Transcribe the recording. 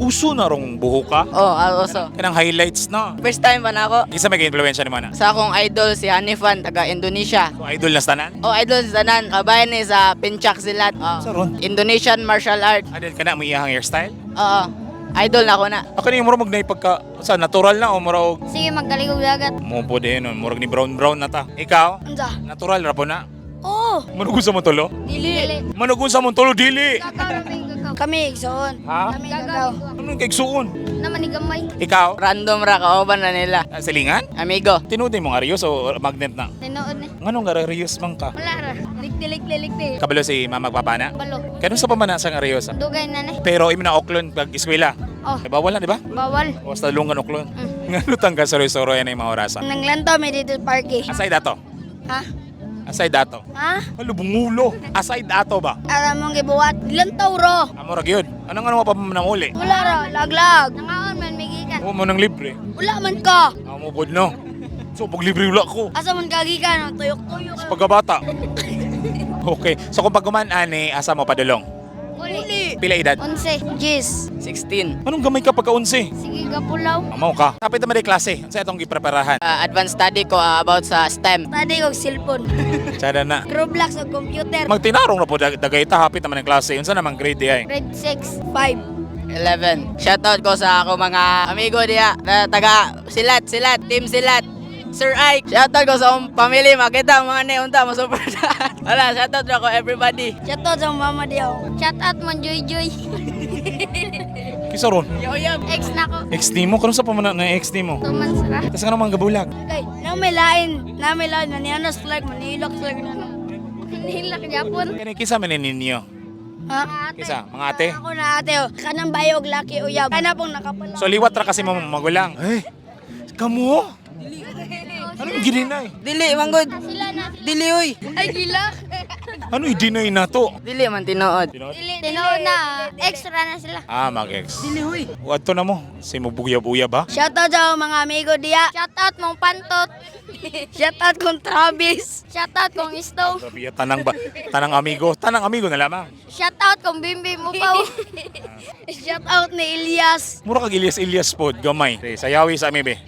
Uso na rong buhok ka. Oh, also. Kanang highlights na. First time pa na ako. Isa may ka-influensya ni mo na. Sa akong idol si Hanifan, taga Indonesia. So, idol na sa tanan. Oh, idol sa tanan. Kabayan ni sa Pencak Silat. Oh. Sa ron? Indonesian martial art. Adel ka na, may iyahang hairstyle? Oo. Idol na ako na. Ako ni murag magnay pagka sa natural na o murag Sige, magkaligog dagat. mo po din nun, murag ni brown brown na ta. Ikaw, Unsa? natural ra po na. Oo. Manugun sa mong tulo? Dili. Manugun sa mong tulo, dili! Kami igsoon. Ha? Kami gagaw. Anong kaigsuon? Naman ni gamay. Ikaw? Random ra, kauban na nila. Ah, silingan? Amigo. Tinuod mo nga Rios o magnet na? Tinuod ni. Nganong nga Rios man ka? Wala ra. Likti, likti, likti. Kabalo si mama magpapana? Balo. Kano sa pamana sa nga Rios? Ah? Dugay na ni. Pero imo na Oklon pag eskwela. Oh. Eh, bawal na, di ba? Bawal. Basta lungan Oklon. Nga lutang ka soroy-soroy na yung mga orasa. Nanglantaw may dito parke. Asay dato. Ha? Asay dato. Ha? Alo, bungulo. Asay dato ba? Ara mong gibuhat. Lantaw ro. Amo ra gyud. Anong ano pa namuli? Wala ra, laglag. Nangaon man migikan. Mo mo nang libre. Wala man ka. Amo pod no. So pag libre wala ko. Asa man kagikan, tuyok-tuyok. Sa pagkabata. Okay. So kung pagkuman ani, asa mo padulong? Uli. Pila edad? 11. Jis. 16. Anong gamay ka pagka 11? Sige gapulaw. Amaw ka. Kapit naman di klase. Unsa atong gipreparahan? Advanced study ko about sa STEM. Tadi kog cellphone. Tsada na. Roblox og computer. Magtinarong na po dagay ta hapit naman ang klase. Unsa namang grade di ay? Grade 6. 5. 11. Shoutout ko sa ako mga amigo diya na taga Silat, Silat, Team Silat. Sir Ike, shoutout ko sa akong family, makita mga ni unta mo support. Wala, shoutout na ko everybody. Shout out sa mama diyo. Shout out man Joy Joy. Kisa ron. Yo, yo. Ex na ko. Ex nimo karon sa pamana na ex nimo. 2 months ra. Tas nga naman gabulag. Kay, na may lain, na may lain, manianos like, manilok like na. Manilok Japon. Kani kisa man ni ninyo? Ha? Kisa mga ate. Ako na ate, oh. Kanang bayog laki uyab. Kana pong nakapala. So liwat ra kasi mo magulang. Eh, kamo? Anong gidinay? Dili, manggod. Sila na. Dili, uy. Ay gila. Ano i-deny na to? Dili man tinuod. Tinuod na, extra na sila. Ah, mag-ex. Dili, uy. Wadto na mo. Si mo bugya-buya ba? Shout out sa mga amigo diya. Shout out mong pantot. Shout out kong Travis. Shout out kong Isto. Grabe, tanang ba? Tanang amigo. Tanang amigo na lamang. Shout out kong Bimbi Mupaw. Shout out ni Elias. Mura kag Ilyas Ilyas pod, gamay. Okay, sayawi sa ami be.